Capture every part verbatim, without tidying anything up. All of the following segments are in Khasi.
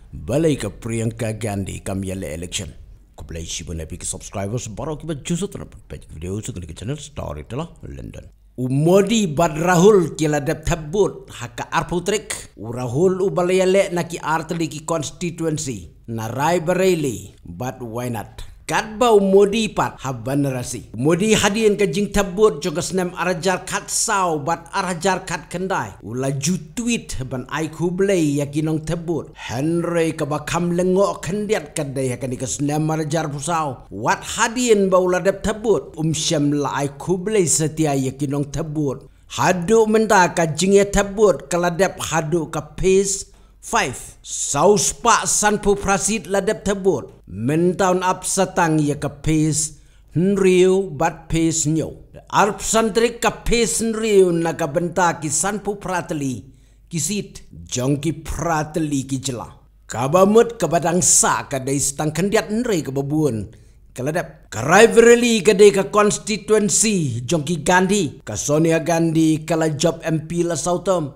Balei ka Priyanka Gandhi kam ïaleh election? Khublei shibun ïa phi ki subscribers baroh kiba ju sngewtynnat ban peit video sha kane ka channel Storyteller London. U Modi bad Rahul ki la dep thep vote ha ka arphew tarik. U Rahul uba la ïaleh na ki artylli ki constituency, na Raebareli bad Wayanad. Katba u Modi pat ha Varanasi. U Modi hadien ka jingthep vote jong ka snem ar hajar khatsaw bad ar hajar khatkhyndai, u la ju tweet ban ai khublei ïa ki nongthep vote. Hynrei kaba kham lyngngoh khyndiat ka dei ha kane ka snem ar hajar arphew saw, wat hadien ba u la dep thep vote, um shym la ai khublei satia ïa ki nongthep vote. Haduh mynta ka jingïathep vote ka la dep haduh ka phase five. Saw spah sanphew phra seat la dep thep vote. Mynta un ap sa tang ïa ka phase hynriew bad phase hynñiew. Arphew san tarik ka phase hynriew na ka bynta ki sanphew phra tylli ki seat jong ki phra tylli ki jylla. Kaba mut kaba dang sah ka dei sa tang khyndiat, hynrei kaba bun ka la dep. Ka Raebareli ka dei ka constituency jong ki Gandhi. Ka Sonia Gandhi ka la jop M P la saw term.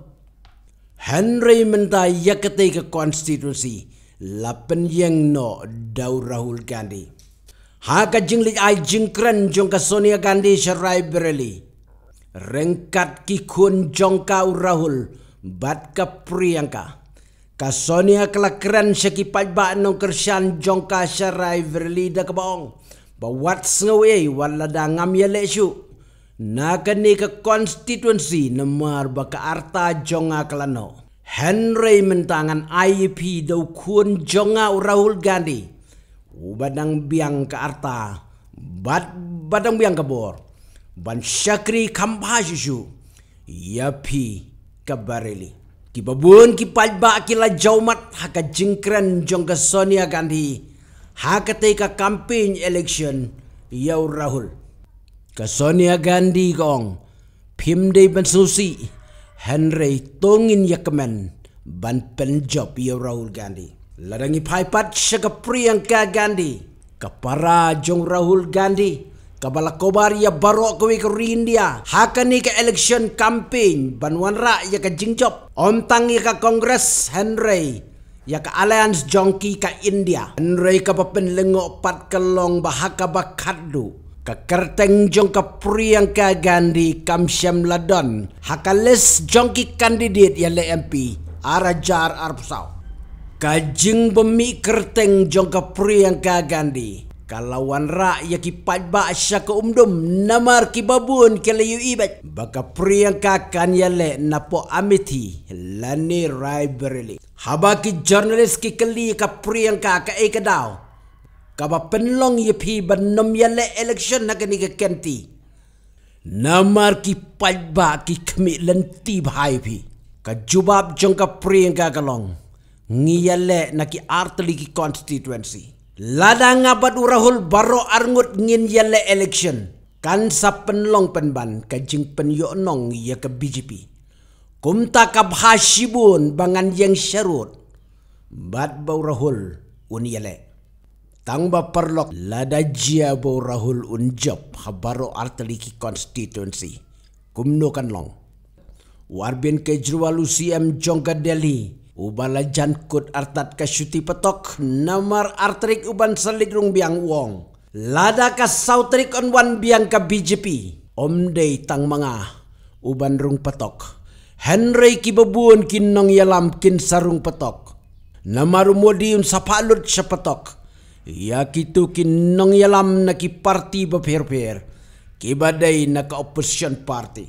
Hynrei mynta ïa katei ka constituency la pynïeng noh da u Rahul Gandhi. Ha ka jingleit ai jingkren jong ka Sonia Gandhi sha Raebareli, ryngkat ki khun jong ka u Rahul bad ka Priyanka, ka Sonia ka la kren sha ki paidbah nongkyrshan jong ka sha Raebareli da kaba ong ba wat sngew ei wat lada ngam ïaleh shuh na kane ka constituency namar ba ka rta jong nga ka la noh. Hynrei mynta ngan ai ïa phi da u khun jong nga u Rahul Gandhi, uba dang biang ka rta bad ba dang biang ka bor, ban shakri kham bha shuh shuh ïa phi ka Bareilly. Kiba bun ki paidbah ki la jawmat ha ka jingkren jong ka Sonia Gandhi ha katei ka campaign election ïa u Rahul. Ka Sonia Gandhi ka ong, phim dei ban sngewsih, hynrei to ngin ïa kmen ban pynjop ïa u Rahul Gandhi. Lada ngi phai pat sha ka Priyanka Gandhi, ka para jong u Rahul Gandhi, kaba la kobar ïa baroh kawei ka ri India ha kane ka election campaign ban wanrah ïa ka jingjop, ym tang ïa ka Congress hynrei ïa ka alliance jong ki ka India. Hynrei kaba pynlyngngoh pat ka long ba ha kaba khatduh, ka kyrteng jong ka Priyanka Gandhi kam shym la don ha ka list jong ki candidate ïaleh M P ar hajar arphew saw. Ka jingbym mih kyrteng jong ka Priyanka Gandhi ka la wanrah ïa ki paidbah sha ka umdum, namar kiba bun ki la ïohi beit ba ka Priyanka kan ïaleh napoh Amethi lane Raebareli. Haba ki journalist ki kylli ïa ka Priyanka kaei ka daw kaba pynlong ïa phi ban nym ïaleh election ha kane ka kynti, namar ki paidbah ki khmih lynti bha ïa phi, ka jubab jong ka Priyanka ka long, ngi ïaleh na ki artylli ki constituency. Lada nga bad u Rahul baroh arngut ngin ïaleh election, kan sa pynlong pynban ka jingpynïohnong ïa ka B J P. Kumta ka bha shibun ba ngan ïeng sharud bad ba u Rahul un ïaleh. Tang ba paralok, lada jia ba u Rahul un jop ha baroh artylli ki constituency, kumno kan long? U Arvind Kejriwal, u C M jong ka Delhi, uba la jan kut artat ka shuti patok namar ar tarik u ban sa leit rung biang, u ong, lada ka saw tarik yn wan biang ka B J P, ym dei tang ma nga u ban rung patok, hynrei kiba bun ki nongïalam kin sa rung patok. Namar u Modi un sa phah lut sha patok ïa kito ki nongïalam na ki parti bapher bapher kiba dei na ka opposition party.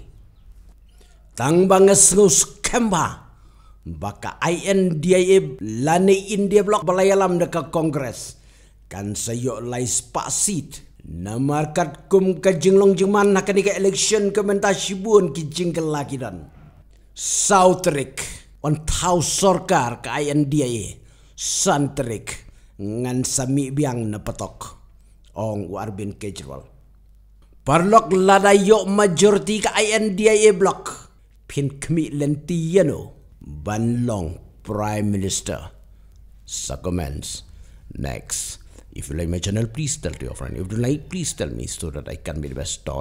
Tang ba nga sngew skhem bha ba ka I N D I A lane India Bloc ba la ïalam da ka Congress kan sa ïoh lai spah seat. Namar katkum ka jinglong jingman ha kane ka election ka mynta, shibun ki jingkylla ki don. Saw tarik yn thaw sorkar ka I N D I A, san tarik ngan sa mih biang na patok, ong u Arvind Kejriwal. Paralok, lada ïoh majority ka I N D I A Bloc, phin khmih lynti ïano ban long Prime Minister? Sa comments. Next, if you like my channel, please tell to your friend. If you don't like, please tell me so that I can be the best story.